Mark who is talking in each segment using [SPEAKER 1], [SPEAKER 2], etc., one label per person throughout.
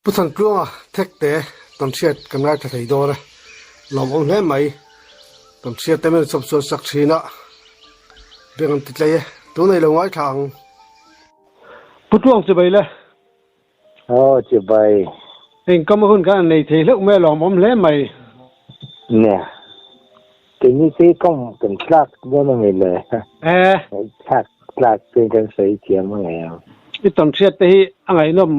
[SPEAKER 1] Pu Thantluanga Thekte tawnhriat kan ngaithla thei dawn e, lawmawm hle mai. Tawnhriat te min chawp chhuah sak thin a, beng an ti tlei e, tunah i lo ngaithla ang. Pu Tluang chibai le.
[SPEAKER 2] Aw chibai.
[SPEAKER 1] Engkam hun kan nei thei hleuh mai a lawmawm hle mai.
[SPEAKER 2] Nia. Keini te kawng kan tlak dawn a mi le.
[SPEAKER 1] E.
[SPEAKER 2] Thlak tlak te kan sawi thiam a ngei ang.
[SPEAKER 1] I tawnhriat te hi a ngaihnawm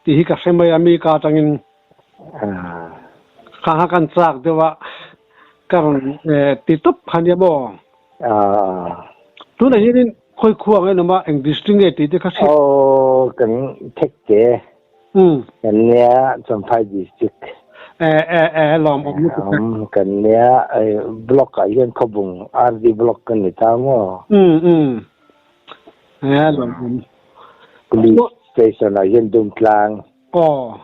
[SPEAKER 1] Tih hi ka hre mai a, mi ka atangin kha kha kan chak deuh a, ka rawn ti tawp kha nia maw? Tunah hianin khawi khua ang en awm a, eng district nge tih te kha hriat.
[SPEAKER 2] Aw, kan Thekte kan nia Champhai district.
[SPEAKER 1] E e e lawm awm lutuk e.
[SPEAKER 2] Kan nia block ah hian Khawbung RD block kan ni ta maw?
[SPEAKER 1] E lawm awm.
[SPEAKER 2] Police station ah hian Dumtlang.
[SPEAKER 1] Aw.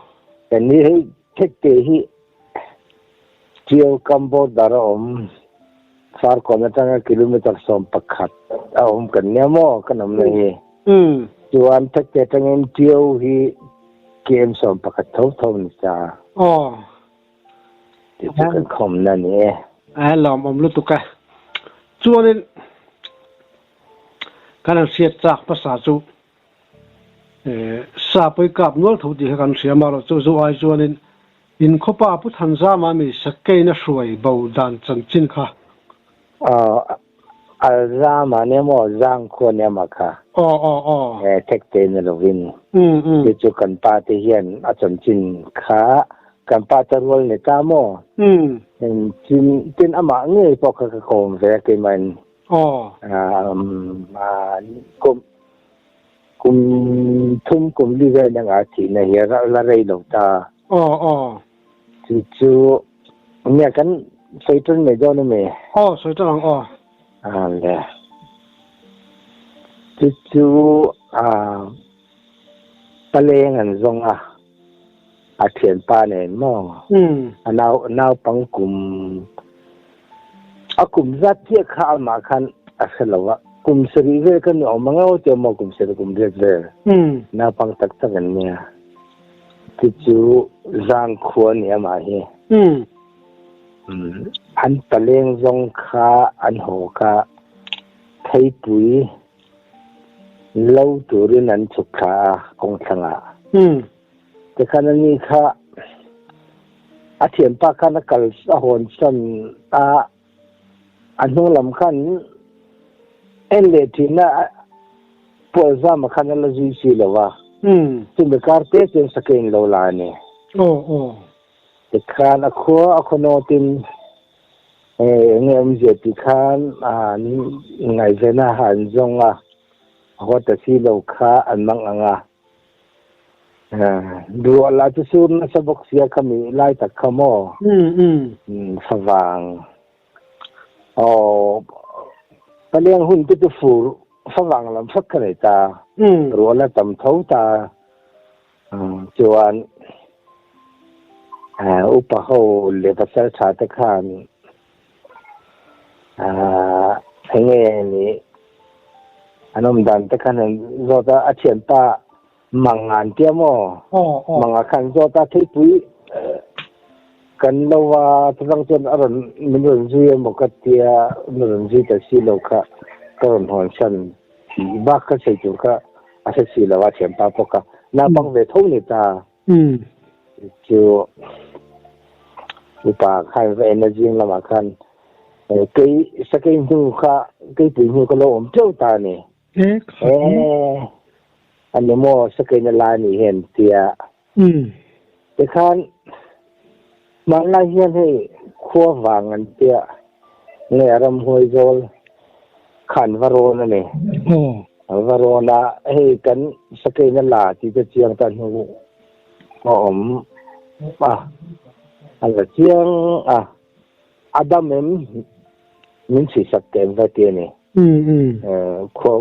[SPEAKER 2] Kan ni hei Thekte hi Tiau kam border a awm Farkawn atanga kilometer 11 a awm kan nia maw kan awmna hi. Chuan Thekte atangin Tiau hi km 11 tho tho ni sa.
[SPEAKER 1] Aw.
[SPEAKER 2] Tih chu kan khawmna ni e.
[SPEAKER 1] A lawmawm lutuk e. Chuanin Kan han hriat chak hmasa chu sa pawi kap nual tho tih kha kan hria amaherawh chu zu ai chuanin in khawpa Pu Thanzama mi Sakeina hruai bo dan chanchin kha.
[SPEAKER 2] Aw, Alzama nia maw Zangkhua nia mah kha.
[SPEAKER 1] Aw, aw, aw.
[SPEAKER 2] He thekte ni lovin. Chu chu kan pa te hian a chanchin kha kan pa te rual ni ta maw? Tin, tin amah ngei pawh kha ka kawm ve a keimahin.
[SPEAKER 1] Aw.
[SPEAKER 2] Kum kum thum kum li vel anga thihna hi la rei lo ta.
[SPEAKER 1] Aw aw.
[SPEAKER 2] Chu chu nia kan sawi tan mai dawn ami?
[SPEAKER 1] Aw sawi tan ang aw.
[SPEAKER 2] A le. Chu chu a paleng an zawng a a thianpa nen maw? A nau naupang kum a kum zat chiah kha amah khan a hre lo a, kum sarih vel ka ni awm ang emaw tia maw kum sarih kum riat vel naupang tak tak an nia. Chu chu zangkhua a ni amah hi. An paleng zawng kha an haw kha theipui Lo turin an chhuk thla a kawngthlangah. Tikhan ani kha a thianpa khan a kal a hawn san a, a hnung lam khan en leh thin a, Pualzama khan a la zui si lo va. Chumi kar te chuan sakei in lo la a ni. Tikhan a khua a khaw nawtin Eng nge awmzia tih khan an ngaihven a, an zawng a, a haw ta si lo kha an mang ang a. Ruah lah chu sur nasa bawk sia kha mi lai tak kha maw? Favang. Aw, paliang hun te chu fur favang lam hret kha nei ta. Ruah la tam tho ta. Chuan upa ho leh pasal tha te khan enge ni an awm dan te khan an zawt a, a thianpa mang an tia maw? Mang ah khan zawt a, theipui kan lo a chuvang chuan a rawn min rawn zui emaw ka tia min rawn zui ta si lo kha ka rawn hawn san Tih bak ka sawi tur kha a hre si lo a, thianpa pawh kha naupang ve tho ni ta. Chu upa khan va en a zing lamah khan kei sakei hnu kha keipui hnu ka lo awm teuh ta a ni. E a ni maw sakei na lai ni hian tia. Tikhan hmanlai hian hei khua vang an tia nge a ramhuai zawl khan va rawn a ni. An va rawn a, hei kan sakeina la tih te chiang ta hnu a awm a, a la chiang a, a dam em min chhuihsak teh em va ti a ni. Khua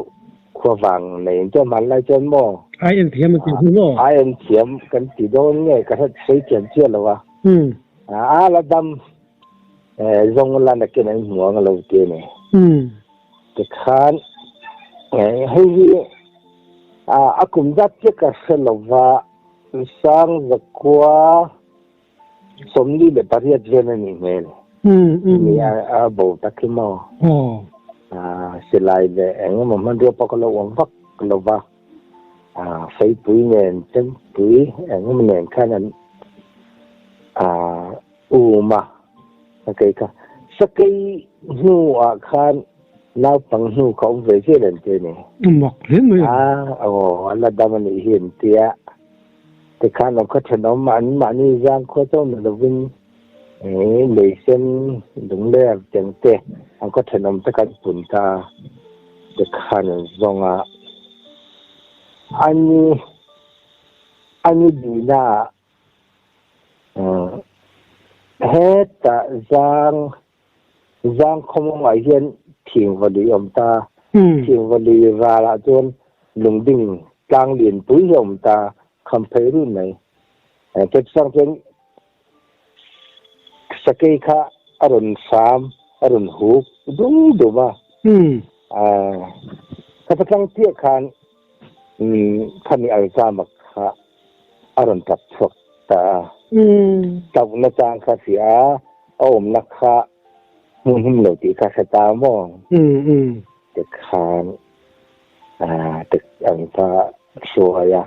[SPEAKER 2] khua vang nei in chuan hmanlai chuan maw?
[SPEAKER 1] Ai en thiam an ti hu maw?
[SPEAKER 2] Ai en thiam kan ti dawn nge ka hre sawi thiam chiah lo a. A la dam zawng la nakin an hmu ang a lo ti a ni. Tikhan hei hi a kum zat chiah ka hre lo va. Sang zakua 48 vel a nih hmel. Ni a bo tak hi maw? Silai leh eng emaw hmanrua pawh ka lo awm vak lo va, feipui nen chempui eng emaw nen khan an um a, sakei kha. Sakei hnuah khan naupang hnu kha awm ve zel an ti a ni.
[SPEAKER 1] Mak hle mai a.
[SPEAKER 2] Aw, a la dam a nih hi an ti a. Tikhan an khaw thenawm an mahni zang khua chauh ni lovin lei sen lungler teng te an khaw thenawm te kan pun ta tikhan an zawng a. Ani ani dina ah hetah zang zang khawmawngah hian thingvawlui a awm ta. Thingvawlui ralah chuan lungding tlang lianpui hi a awm ta, kham phei run mai. Chutiang chuan sakei kha a rawn hram, a rawn huk dum dum a. Kha tlang chiah khan khami alzama kha a rawn tap chhuak ta a. Tlauhna chang kha hria a, a awmna kha hmun hum lo tih kha hre ta maw? Tikhan tik ang kha hruai a.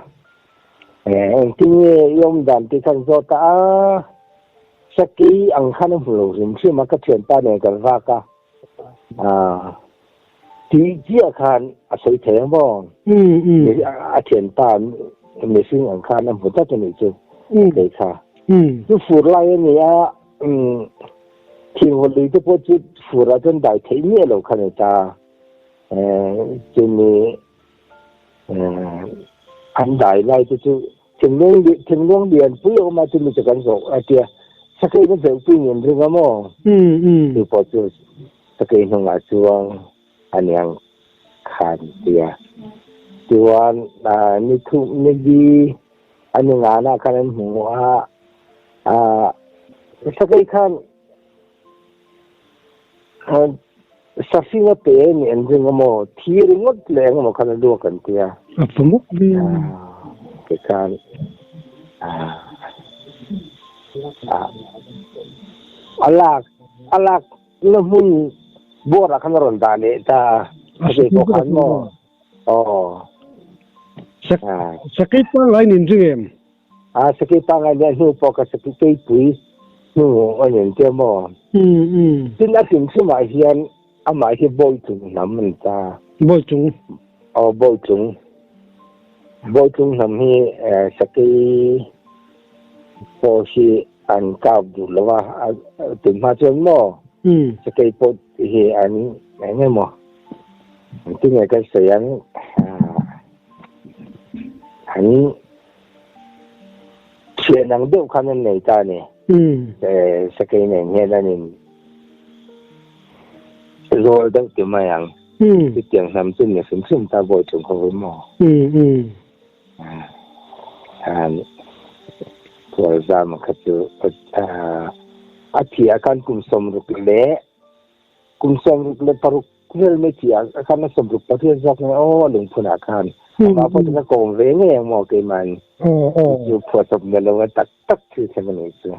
[SPEAKER 2] Engtin nge i awm dan tih khan zawt a, Sakei ang khan a hmu lo hrim hrim a, ka thianpa nen kan vak a. Tih chiah khan a sawi thei ang maw? A thianpa mihring ang khan a hmu tlat a nih chu kei kha. Chu fur lai a ni a, thinghaw lui te pawh chu furah chuan dai theih miah lo kha ni ta. Chumi an dai lai te chu thinlung thinlung lian pui a awm a, chumi chu kan zawh a tia. Sakei na zeuhpui nen ring a maw? Chu pawh chu Sakei hnungah chuan a niang khan tia. Chuan ni thum ni li a ni ngana khan an hmu a, sakei khan sahring a pe a nih an ring a maw, thi ringawt leh eng emaw khan a luak an tia.
[SPEAKER 1] A pamuk ve.
[SPEAKER 2] Tikhan a lak a lak Na hmun buarah khan a rawn dah leh ta a, a sawi pawh khan maw? Aw.
[SPEAKER 1] Sakei pangngai nin ring em?
[SPEAKER 2] A, sakei pangngai nia hnu pawh ka sakei keipui hnu a nin tia maw? Tin a hlimhlimah hian amah hi Bawitlung hnam a ni ta.
[SPEAKER 1] Bawitlung?
[SPEAKER 2] Aw, Bawitlung. Bawitlung hnam hi sakei pawh hi An kap duh lo a, tun hma chuan maw sakei pawh hi an eng emaw an ti nge kan sawi ang an thian ang deuh khan an nei ta a ni. Sakei nen hian an in rual deuh ti mai ang. Chutiang hnam chu ni hrim hrim ta bawi chung ho hi maw. Khualzam kha chu a thi ah khan kum 66 vel mai thi ah khan a 68 zawk nge aw a lungphun ah khan amah pawh chu ka kawm ve ngei ang maw keimah in chu phuahchawp na lo a tak tak thil thleng a nih chu.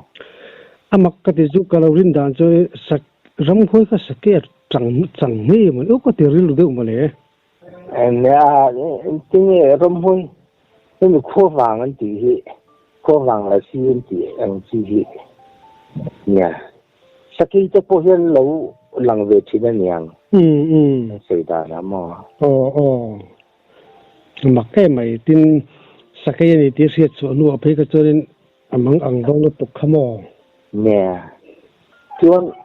[SPEAKER 1] A mak ka ti chu ka lo rin dan chuan sak ramhuai kha sake a chang chang ngei maw ka ti rilru deuh mawle.
[SPEAKER 2] Nia, engtinge ramhun hemi khuavang an tih hi, khuavang la si an tih ang chi hi nia. Sakei te pawh hian lo lang ve thin a niang. An sawi dan ah maw.
[SPEAKER 1] Aw aw. Mak em mai, tin sakei a ni tih hriat chhuah hnuah phei kha chuanin A mang ang dawn lutuk kha maw?
[SPEAKER 2] Nia. Chuan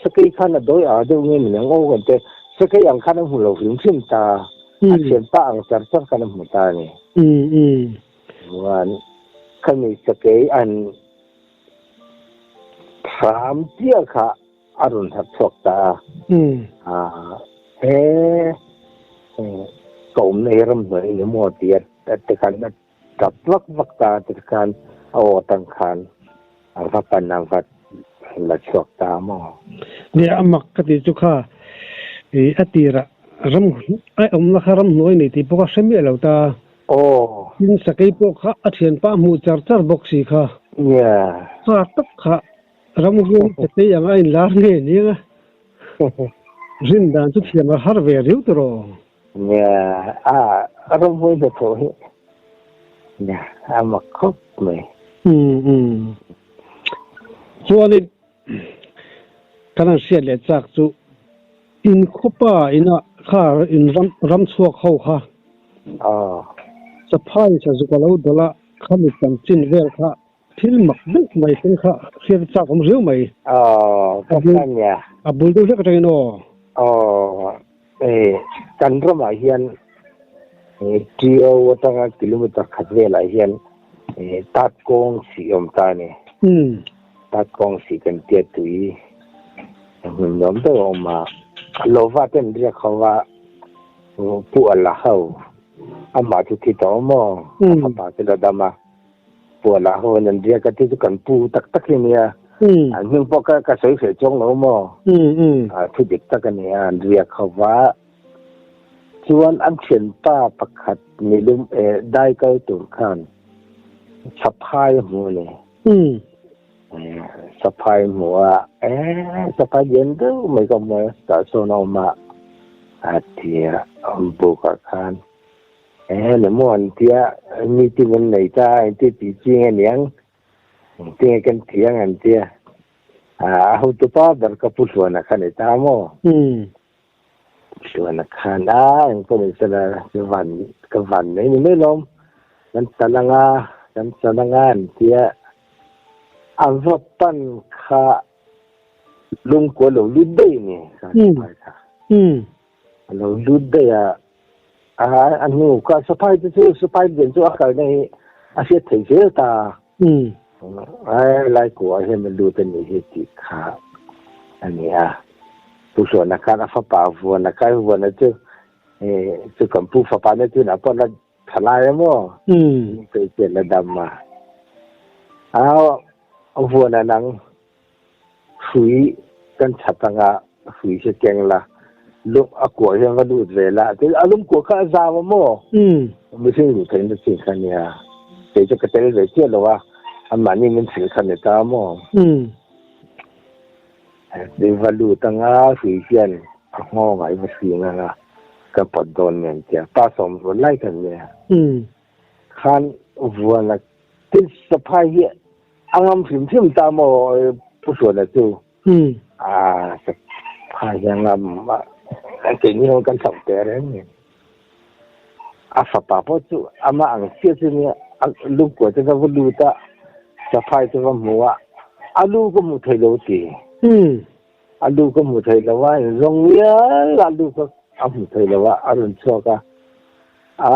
[SPEAKER 2] sakei khan a dawi a deuh nge min ang aw kan te. Sakei ang khan a hmu lo hrim hrim ta. A thianpa ang char char khan a hmu ta a ni. Chuan khami sakei an thram chiah kha a rawn harh chhuak ta a. He ka awmna hi ramhnuai a ni maw tia te khan a Tap vak vak ta te khan a aw atang khan a va pan a va la chhuak ta maw?
[SPEAKER 1] Nia a mak ka ti chu kha i a tirah ram ai awmna kha ramhnuai nei tih pawh ka hre miah lo ta.
[SPEAKER 2] Aw.
[SPEAKER 1] Tin sakei pawh kha a thianpa hmuh char char bawk si kha. Kha tak kha ramhuai sakei anga a inlar nge nia nga rin dan chu thiam a har ve riau tawh.
[SPEAKER 2] Nia, a ramhuai hnathawh hi nia a mak khawp mai.
[SPEAKER 1] Umm chuanin kan han hriat leh chak chu in khawpa ina kha in ram ram chhuak ho kha saphai sazuk a lo dawlh a, khami chanchin vel kha thil mak deuh mai thleng kha hriat chak awm riau mai. A bul deuh hlek atangin aw.
[SPEAKER 2] Aw, kan ramah hian Tio atanga kilometer khat velah hian tat kawng sih awm ta a ni. Tat kawng sih kan tia tui hmun nuam deuh a awm a, Lova te an riak ho a, Pu a la ho, amah chu thi tawh maw? A fapa chu la dam a, Pu a la ho an an riak a, ti chu kan pu tak tak hi a nia, an hming pawh ka ka sawi hreh chuang lo maw? Thu dik tak a nia, an riak ho va, chuan an thianpa pakhat nilum dai kal tur khan Saphai a hmu a ni. Saphai hmu a, eh saphai lian deuh mai ka hmu a, tah sawn a awm a, a ti a, buk ah khan eh ni maw an ti a, meeting an nei ta a, engti tih chi nge niang, engti nge kan tih ang an ti a, a hotupa ber ka pu hluan a kha ni ta maw? Hluan a khan a, engpawh ni sela chu van ka van mai ni mai lawm. Kan chan anga, kan chan anga an tia a va pan kha lungkua lo lut daih a ni kha saphai kha. A lo lut daih a, a a hnu kha saphai te chu saphai lian chu a kalna hi a hriat theih zel ta. Ai lai kuah hian a lut a nih hi tih kha a ni a. Pu Hluana khan a fapa Vuana kha Vuana chu chu kan pu fapa na tunah pawh la tha lai a maw? Kei chian la dam a. A Vuana nang hrui kan chhat anga hrui hi keng la lung a kuah hian va lut ve la tin a lung kuah kha a zau a maw mihring luh theihna chin kha nia kei chu ka tel ve chiah lo a anmahni min hrilh kha ni ta maw i va lut anga hrui hian a nghawngah i va hring anga ka pawt dawn nen tia pa sawm rual lai kha nia khan vuana tin saphai hi A ngam hrim hrim ta maw Pu Hruana chu? A saphai hi a ngam a, keini ho kan hlauh teh reng ni. A fapa pawh chu amah ang chiah chu nia, a lungkua chu ka va lut a, saphai chu va hmu a, a lu ka hmu thei lo ti. A lu ka hmu thei lo a, inzawng ngial a lu ka a hmu thei lo a, a rawn chhuak a, a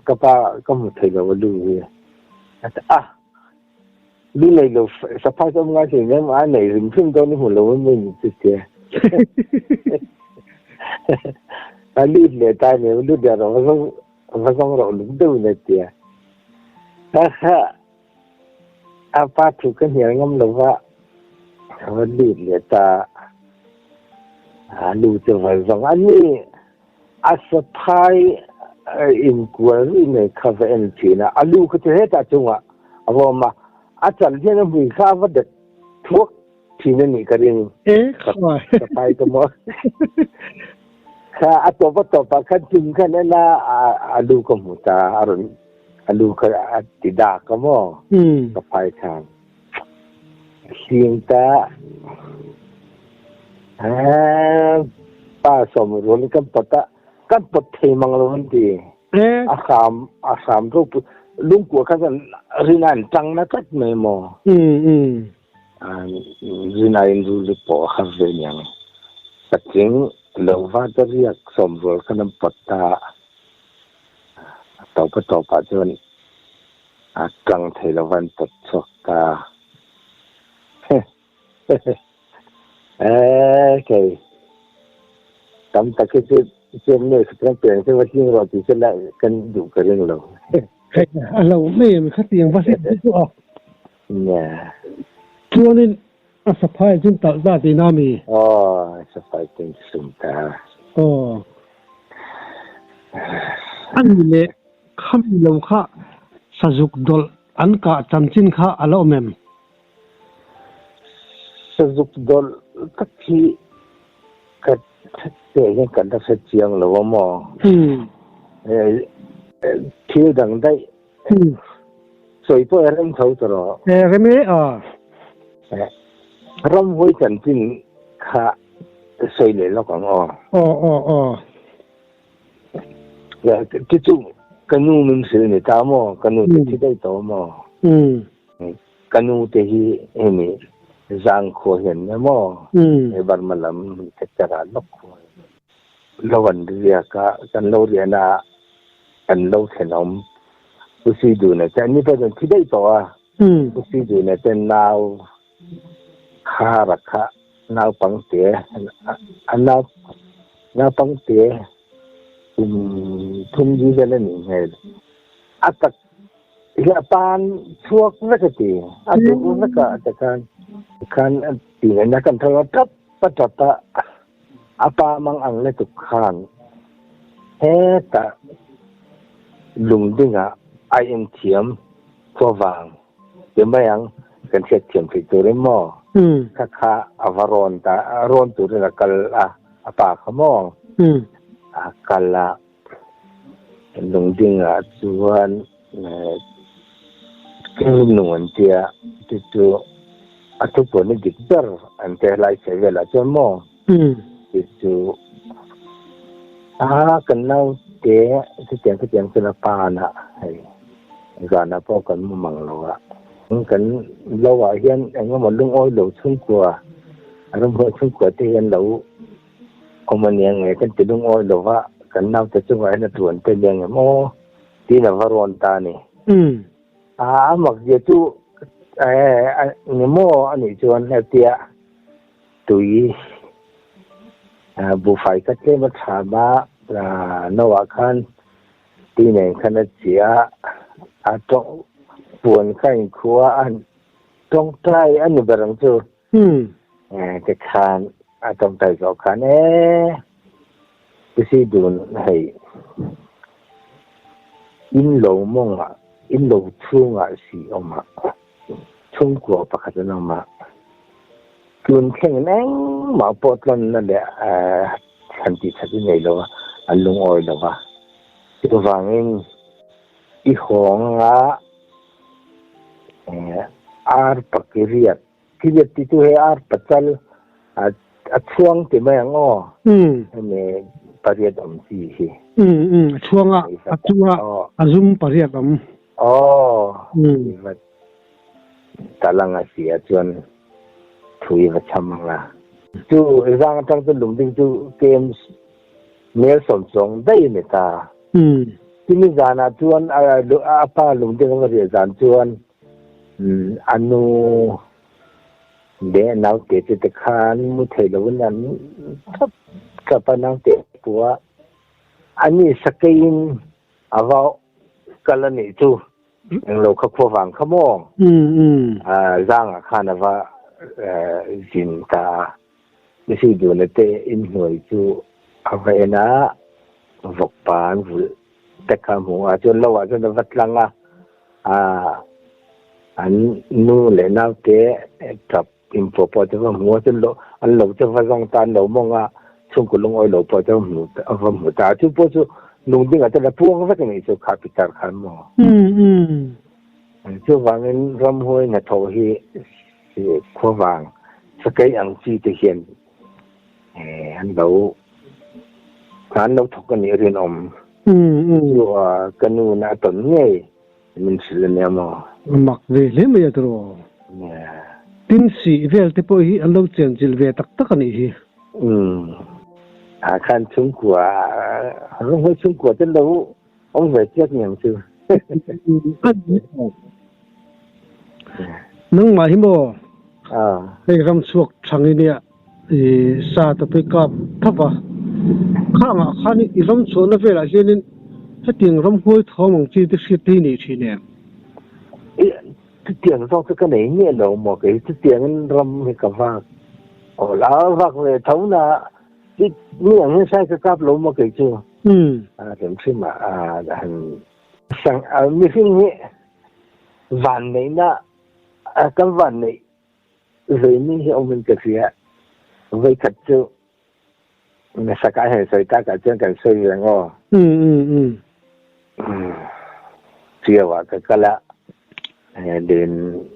[SPEAKER 2] ka pa ka hmu thei lo a lu hi. A ti a, lu nei lo saphai chu awm ngai hlei nem a, nei hrim hrim dawn i hmu lo em em chu tia. A lut leh ta a ni, lut leh rawh va zawng va zawng rawh luk deuh in a tia. A pa thu ka hnial ngam lo va, ka va lut leh ta a, lu chu va zawng a ni. A saphai inkual rih mai kha va en thin a, a lu kha chu hetah chungah a va awm a, a chal hian a hmui kha a va dek thuak thin a nih ka ring. Saphai ka maw kha a tawp a tawpah khan chung khan en a, a lu ka hmu ta a rawn A lu kha a ti dak a maw? Ka phai khan. A hling ta. Pa sawm rual in kan pot a, kan pot thei mang lo an ti. A hram, a hram ropui. Lungkua kha chuan rin a an tang na tlat mai maw? Rin aiin rul pawh a har ve niang. Patling lo va te riak sawm rual khan an pawt ta a, a tawp a tawpah chuan a tlang thei lo va an pawt chhuak ta. Eee kei tam tak hi chu chuan nge kan pian se va tling rawh tih chu la kan duh ka ring lo.
[SPEAKER 1] A lo mai em khatiang va hrilh chu a.
[SPEAKER 2] Nia.
[SPEAKER 1] Chuanin a saphai chu talh ta tihna a mi?
[SPEAKER 2] Aw, a saphai chu an sum ta.
[SPEAKER 1] Aw. A ni leh. Khami lo kha sazuk dawlh an kah chanchin kha a la awm em?
[SPEAKER 2] Sazuk dawlh tak hi ka hre hian kan la hre chiang lo a maw? Thil dang daih sawi pawh a rem tho ta rawh.
[SPEAKER 1] Rem e a.
[SPEAKER 2] Ramhuai chanchin kha sawi leh lawk ang aw.
[SPEAKER 1] Aw aw aw.
[SPEAKER 2] Ti chu ka nu min hrilh ni ta maw? Ka nu te thi daih tawh maw? Ka nu te hi hemi Zangkhua hian nia maw? He Burma lam Thekchara lawk khua hian lo an riak a, kan lo riahna ah kan lo thlenawm Pu Siduna te an ni pawh chuan thi daih tawh a, Pu Siduna te nau Khara kha naupangte a nau naupangte kum thum li vel a nih hmel. A tak hi a pan chhuak vek a ti, a duh vek a ti khan khan a ti ngaihna kan thar a tap a tap a, a pa mang ang lutuk khan hetah lungdingah a inthiam khuavang. Ti mai ang, kan hriat thiam theih tur em maw? Kha kha a va rawn ta, rawn turin a kal a, a pa kha maw? A kal a, lungdingah chuan nung an tia, chu chu a thupuan i dik ber an ti helai chhe velah chuan maw? Chu chu a kan naute chutiang chutiang chuan a pa na hei zanah pawh kan mu mang lo a, kan lo ah hian eng emaw lungawi lo chhungkua a ramhuai chhungkua te hian lo awm a nia nge kan ti lungawi lo va kan naute chungah hian a tuan te nia nge maw tiin a va rawn ta a ni. A mak zia chu ni maw a nih chuan hetia Tui buhfai ka tlem a thlam a, no ah khan tui nen khan a chiah a, a tawng puan kha a inkhua a, tawngtai a ni ber ang chu. Tikhan a tawngtai zawh khan e Pisi dun hei in lo mawngah in lo chhungah si awmah chhungkua pakhat an awm a, tun thlengin engmah pawh tlawnna leh han tih that i nei lo a, an lungawi lo va. Chuvangin i hawng anga ar pakiriat, kiriat tih chu hei ar pachal a chhuang ti mai ang aw, hemi pariat awm chi hi.
[SPEAKER 1] A chhuang a, a chunga a zum pariat awm.
[SPEAKER 2] Aw, i va talang a si ah chuan thu i va cham ang a. Chu zang atang chu lungding chu kem mel sawm chuang daih a ni ta. Chumi zanah chuan a pa lungding a va riah zan chuan a nu leh naute chu tikhan mu thei loin an tap tap a, naute pawh a ani sakeiin A va kal a nih chu englo kha khua vang kha maw? Zangah khan a va zin ta a, Misi duna te inhnuai chu a va en a, vawkpa an vulh te kha a hmu a, chuan lo ah chuan a va tlang a, an nu leh naute tap inpawh pawh chu va hmu a, chuan lo an lo chu va zawng ta an lo mawng a, chhungkaw lungawi lo pawh chu va hmu va hmu ta a, chu pawh chu lungdingah chuan a puang vek a nih chu kha pitar khan maw. Chuvangin ramhuai hnathawh hi khuavang sakei ang chi te hian an lo an lo thawk a nih rinawm. Chu ka nu na a tawn ngei. Min hrilh a nia maw?
[SPEAKER 1] A mak ve hle mai a tiraw? Tin sih vel te pawh hi an lo chenchilh ve tak tak a nih hi.
[SPEAKER 2] Umm. Ah khan chhungkua, rawnghawi chhungkua te lo awm ve chiak ni ang chu.
[SPEAKER 1] Nangmah hi maw? Hei ram chhuak thang i nia i sa te pawh i kap thap a, khangah khan i ram chhuahna velah hianin hetiang ramhuai thawm ang chi te hriat te hi nei thin em?
[SPEAKER 2] I chutiang zawk chu ka nei miah lo maw kei chutiangin ram hi ka vak aw la vak ve tho na i mi ang hian sai ka kap lo maw kei chu a hrim hrim ah han. Sang mihring hi vanneihna kan vanneih veini hi awmin ka hria. Vawikhat chu Saka hian sawi takah chuan kan sawi ve ang aw. Chiauah ka kal a, len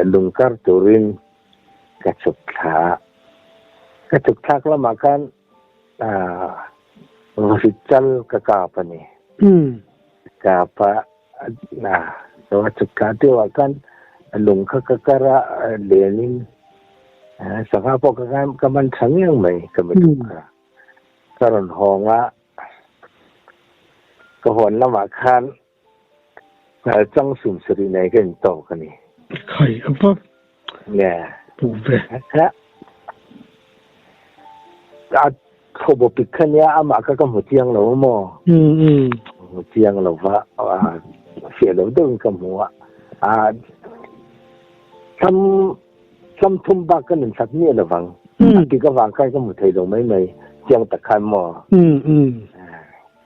[SPEAKER 2] lungkar turin ka chhuk thla a. Ka chhuk thlak lamah khan Vahrit chal ka kap a ni. Kap a, a chhuk thla deuhah khan lung kha ka kar a, lenin sangha pawh ka man tha ngiang mai ka mi tuk kha. Ka rawn hawng a, ka hawn lamah khan chang sum sarih nei ka intawk a ni.
[SPEAKER 1] Khai a va puh ve.
[SPEAKER 2] A thlawh pik kha nia amah kha ka hmu chiang lo maw? Hmu chiang lo va, fiah lo deuhin ka hmu a. Thlam thlam thum bak ka nun hlat miah lovang. A pik avang khan ka hmu thei lo mai mai chiang tak khan maw?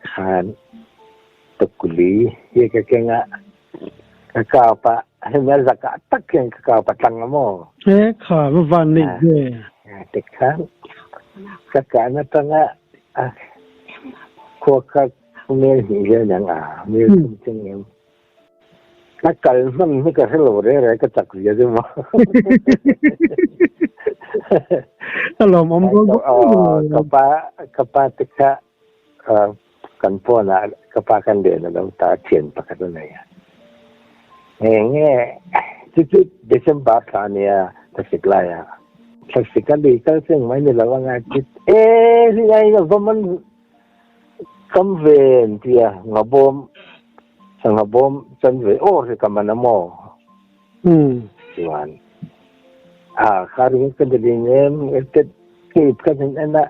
[SPEAKER 2] Khan tukuli hi ka keng a, ka kap a, hemi a zakah tak hian ka kap a tlang a maw?
[SPEAKER 1] E kha, va van nei ve.
[SPEAKER 2] Tikhan ka kahna tanga khua kha mel hnih hian ang a, mel thum cheng em. Ka kal hman hi ka hre lo re re ka chak zia chu maw.
[SPEAKER 1] A lawmawm dawn bawk.
[SPEAKER 2] Ka pa ka pa te kha Kan pawnah ka pa kan len a lo ta a thian pakhat a nei a. Eng nge chu chu December thla a nia thlasik lai a. Thlasik a lui kal chu engmah ni lo a ngai chu e hei a va man kam ve an ti a ngabawm sangha bawm chan ve aw hri ka man a maw chuan a kha ringawt ka ni ling em ka ka han en a.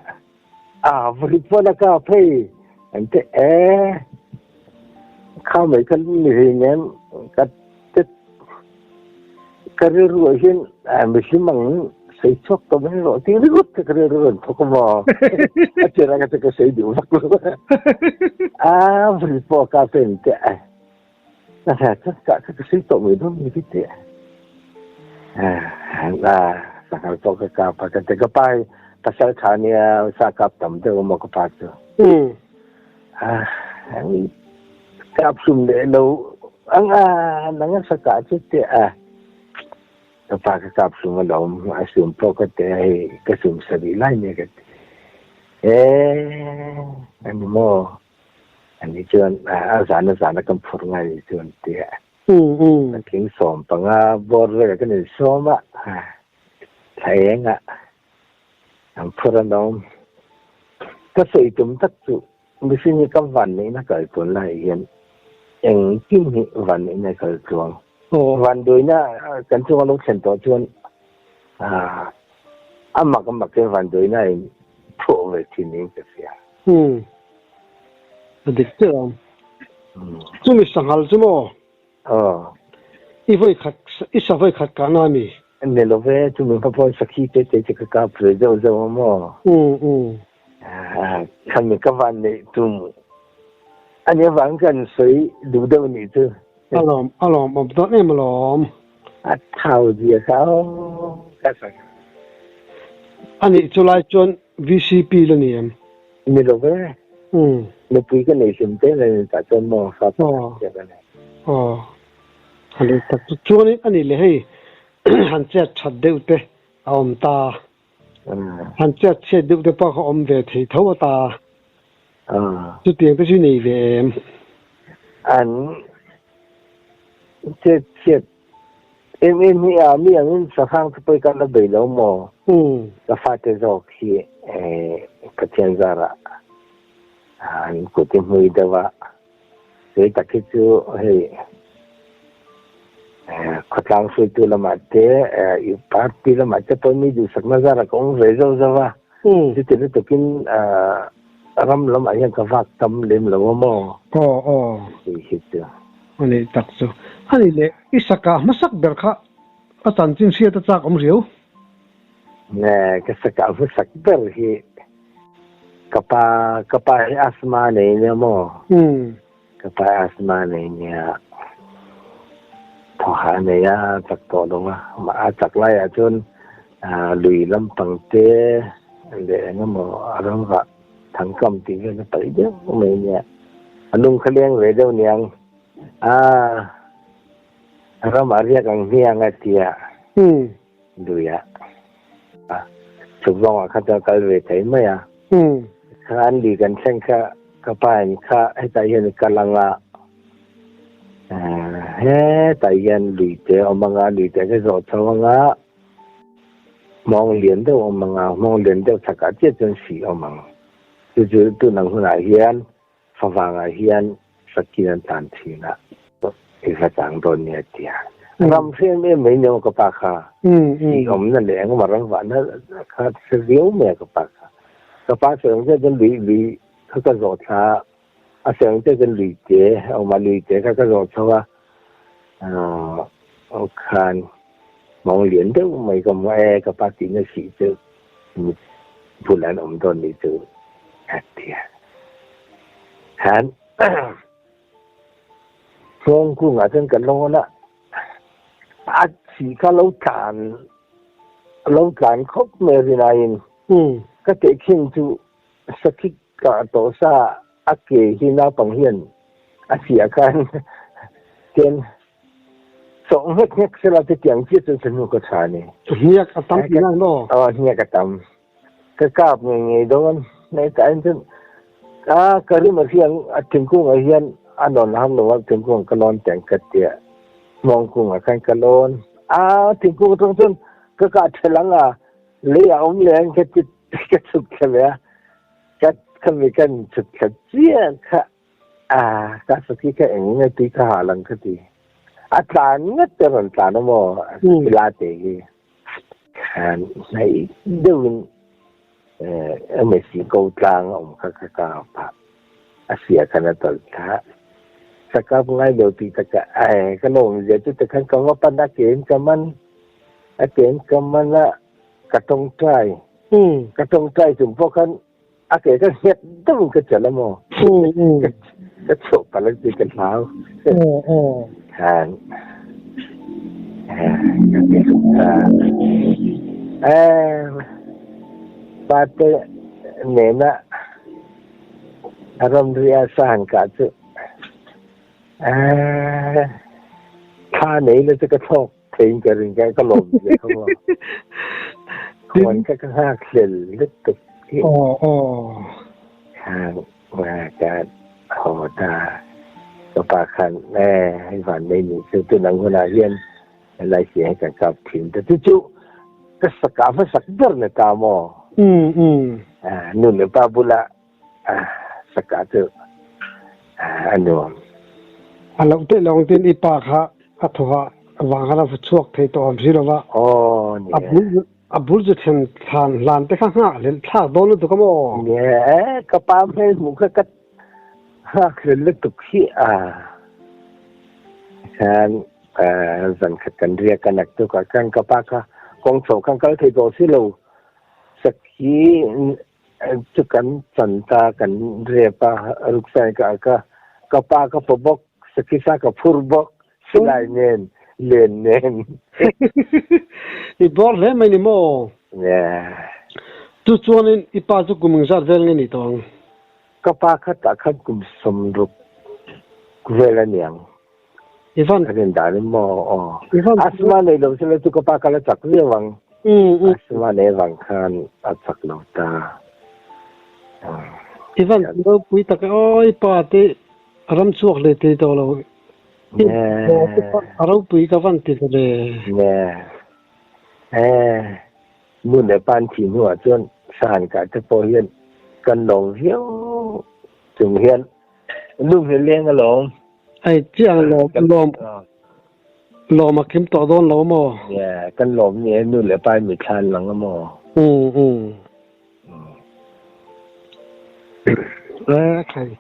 [SPEAKER 2] A vawrit pawn a kap hei an ti e kha mai kha ni hlei nen ka te ka rilru ah hian mihlim ang sawi chhuak tawh mai rawh tih ringawt kha ka rilru rawn thawk a maw a tir ah kha chu ka sawi duh vak lo a vawrit pawh a kap hei an ti a ka ka sawi tawh mai dawn ni ti a sanghal pawh ka kap a ka ti ka pa hi pasal tha nia sa kap tam deuh a maw ka pa chu kap hlum leh lo ang a nang a sa kah chu teh a ka pa ka kap hlum alawm a sum pawh ka teh a hei ka sum sarih lai nia ka ti e ani maw. Ani chuan a zan a zan a kan phur ngai ni chuan tia. Patling 15 bawr vel kan insawm a, thla eng ah an phur an awm. Ka sawi tum tak chu mihring hi ka vanneihna kal tluan lai hian engkim hi vanneihna kal tluang. Vanduaina kan chunga lo thlen tawh chuan a mak a mak in vanduaina in phuah ve thin niin ka hria.
[SPEAKER 1] Umm. A dik chiah ang. Chumi sanghal chu maw?
[SPEAKER 2] Aw.
[SPEAKER 1] I vawi khat, i sa vawi khat kahna a mi?
[SPEAKER 2] Ni lo ve, chumi hma pawhin sakhi te te chu ka kap ve zeuh zeuh a maw?
[SPEAKER 1] Umm umm.
[SPEAKER 2] Khami ka van neih tum a nih avangin ka han sawi duh deuh nih chu.
[SPEAKER 1] A lawm, a lawm awm dawn em alawm.
[SPEAKER 2] A thau zia kha aw ka sawi.
[SPEAKER 1] A nih chu lai chuan VCP la ni em?
[SPEAKER 2] Ni lo ve. Nupui ka nei hlim te la ni tah chuan maw fa pakhat chiah ka nei.
[SPEAKER 1] Aw. A leh tak chu chuanin a nih leh hei han chet that deuh te a awm ta. Han chet chhiat deuh te pawh kha awm ve thei tho a ta. Chutiang te chu nei ve em?
[SPEAKER 2] An chet chhiat em em hi a mi angin sahrang te pawh hi kan la bei lo maw? Ka fate zawk hi Pathian zarah an kut hi hmui deuh a, kei tak hi chu hei khawtlang hruaitu lamah te party lamah te pawh mi duhsakna zarah ka awm ve zauh zauh a, chuti lutukin ram lamah hian ka vak tam lem lo a maw?
[SPEAKER 1] Aw aw.
[SPEAKER 2] Tih hi chu.
[SPEAKER 1] A nih tak chu. A nih leh i saka hmasak ber kha a chanchin hriat a chak awm riau.
[SPEAKER 2] Nge ka saka hmasak ber hi ka pa ka pa hi asthma nei nia maw? Ka pa asthma nei nia thaw hah a nei a, a chak tawh lo a. A chak laiah chuan lui lampang te leh eng emaw a ramvah thangkam tih vel a paih deuh mai nia. A lung kha leng ve deuh niang a ramah riak ang hmiang a tia luiah chhuk zawngah kha chuan kal ve thei mai a. Kha an lui kan thleng kha ka pa in kha hetah hian i kal ang a, hetah hian lui te a awm ang a, lui te ka zawh chho ang a, hmawng lian deuh a awm ang a, hmawng lian deuh chhakah chiah chuan sih a awm ang. Chu chu tun ang hunah hian Favangah hian Sakin an tlan thin a, i va chang dawn nia tia. Ram hre em em mai nia ka pa kha. I awmna leh engemaw ram vahna kha hre viau mai a ka pa kha. Ka pa sawi ang chiah chuan lui lui kha ka zawh thla a, a sawi ang chiah chuan lui te a awm a, lui te kha ka zawh chho a, aw khan mawng lian deuh mai ka hmu a, e ka pa tihna sih chu mit bul an awm dawn nih chu a ti a. Khan Hmawng kungah chuan ka lawn a, a chi kha lo tlan lo tlan khawp mai a rinaiin ka tehkhin chu sakhi kah tawh sa a ke hi naupang hian a chhiah khan tian sawh nghek nghek sela chutiang chiah chuan sahnu ka tha a ni.
[SPEAKER 1] Hniak a tam tih ang maw?
[SPEAKER 2] Aw hniak a tam. Ka kap ngei ngei dawn. Hnaitah hian chuan a ka rim a hriang a thingkungah hian a nawn har lo a thingkungah ka lawn teng ka tia hmawngkungah khan ka lawn a thingkung atang chuan ka kah thelh ang a leiah awm leh ang ka ti ka chhuk thla ve a ka khami kan chhuk thla chiah kha a ka sakhi kha eng nge tui kha hah lang ka ti a tlan ngat te rawn tlan a maw la te hi khan hnaih deuhin MSc ko tlang a awm kha ka kap a a sia khan a tawlh thla ka kap ngai lo tih takah ai ka lawm zia chu tikhan ka va pan a ke in ka man a ke in ka man a ka tawngtai ka tawngtai chung pawh khan a ke ka nghet deuhin ka chelh a maw ka chhuah palh ang tih ka hlau khan ka ti hluk ta pa te nena a ramri a sa han kah chu thla nei la chu ka thlawk theiin ka ring ka ka lawm zia kha maw khuan kha ka nghak hlel lutuk hi
[SPEAKER 1] aw aw
[SPEAKER 2] khan ka haw ta ka pa khan e hei van nei ni chu tunang hunah hian helai si hei kan kap thin ta chu chu ka saka va sak ber na ta maw
[SPEAKER 1] um um
[SPEAKER 2] nu le pa bula saka chu a nuam.
[SPEAKER 1] A loh teh lawng tin i pa kha a thawh ah vang khan a va chuak thei tawh awm si lo va.
[SPEAKER 2] Aw ni
[SPEAKER 1] A bul a bul chu then thlan hlan te kha nghak hlel thlak dawn lutuk a maw?
[SPEAKER 2] Ni e, ka pa hmel hmuh kha ka nghak hlel lutuk hi a. Khan zan khat kan riak a naktuk ah khan ka pa kha kawng chho khan kal thei tawh si lo. Sakhi Chu kan chan ta kan rep a, ruksain ka ak a, ka pa ka pa bawk, sakisa ka phur bawk, silai nen, len nen.
[SPEAKER 1] I bawr hle mai ni maw?
[SPEAKER 2] Yeah.
[SPEAKER 1] Chu chuanin i pa chu kum engzat vel nge ni tawh ang?
[SPEAKER 2] Ka pa khatah khan kum 60 vel a niang.
[SPEAKER 1] Ivan.
[SPEAKER 2] Kan in dan in maw aw.
[SPEAKER 1] Ivan.
[SPEAKER 2] Asma nei lo sela chu ka pa kal a chak viau ang.
[SPEAKER 1] Mm.
[SPEAKER 2] Asma nei vang khan a chak lo ta.
[SPEAKER 1] Ivan ropui tak e aw i pa te ram chhuak leh thei tawh lo. A ropui ka van ti ta le.
[SPEAKER 2] Ne. Eh. Nu leh pa an thih hnuah chuan sahan kah te pawh hian kan lawm viau chung hian Lung hi leng alawm.
[SPEAKER 1] Ai chiang lawm lawm lawm a kim tawh dawn lo maw?
[SPEAKER 2] Yeah, kan lawm ni e nu leh pa in mi thlan lang a maw?
[SPEAKER 1] Um um. Eh khai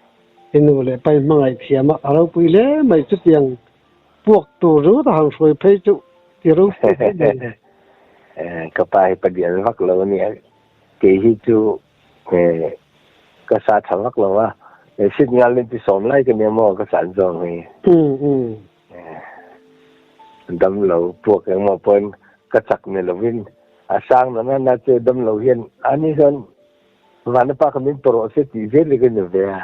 [SPEAKER 1] i nu leh pa in hmangaih thiam a a ropui hle mai chutiang puak tur ringawt a han hruai phei chu ti ropui hle mai.
[SPEAKER 2] Eh ka pa hi padial vak lo a nia kei hi chu eh ka sa tha vak lo a. Sit ngal in ti sawm lai ka nia maw ka chan zawng hi. Dam lo puak engmaw pawhin ka chak ni lovin a sang na na na chu dam lo hian ani chuan vana pa kha min tawrh se tih zel hi ka ni ve a.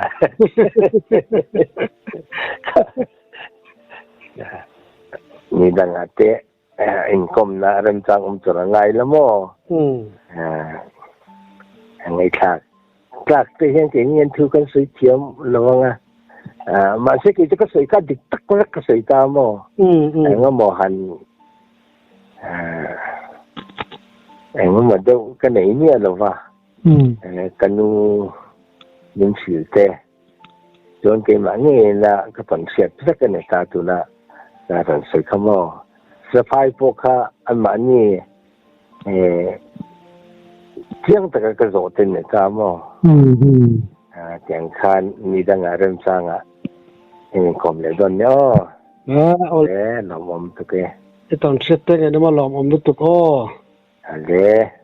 [SPEAKER 2] Ni dangah te inkawmna remchang awm tur a ngai la maw? Ngaihthlak tlak te hian kei hian thu kan sawi thiam lo ang a. Mahse kei chu ka sawi kha dik tak vek ka sawi ta maw? Engemaw han engemaw deuh ka nei miah lo va. Ka nu min hrilh te. Chuan keimah ngeina ka tawn hriat vek a ni ta tuna ka rawn sawi kha maw. Safai pawh kha anmahni chiang taka ka zawh te ni ta maw. Tiang khan ni dangah remchangah in inkawm leh dawn nia aw. Le lawmawm tuk e.
[SPEAKER 1] I tawn hriat te ngei nima lawmawm lutuk aw.
[SPEAKER 2] Le.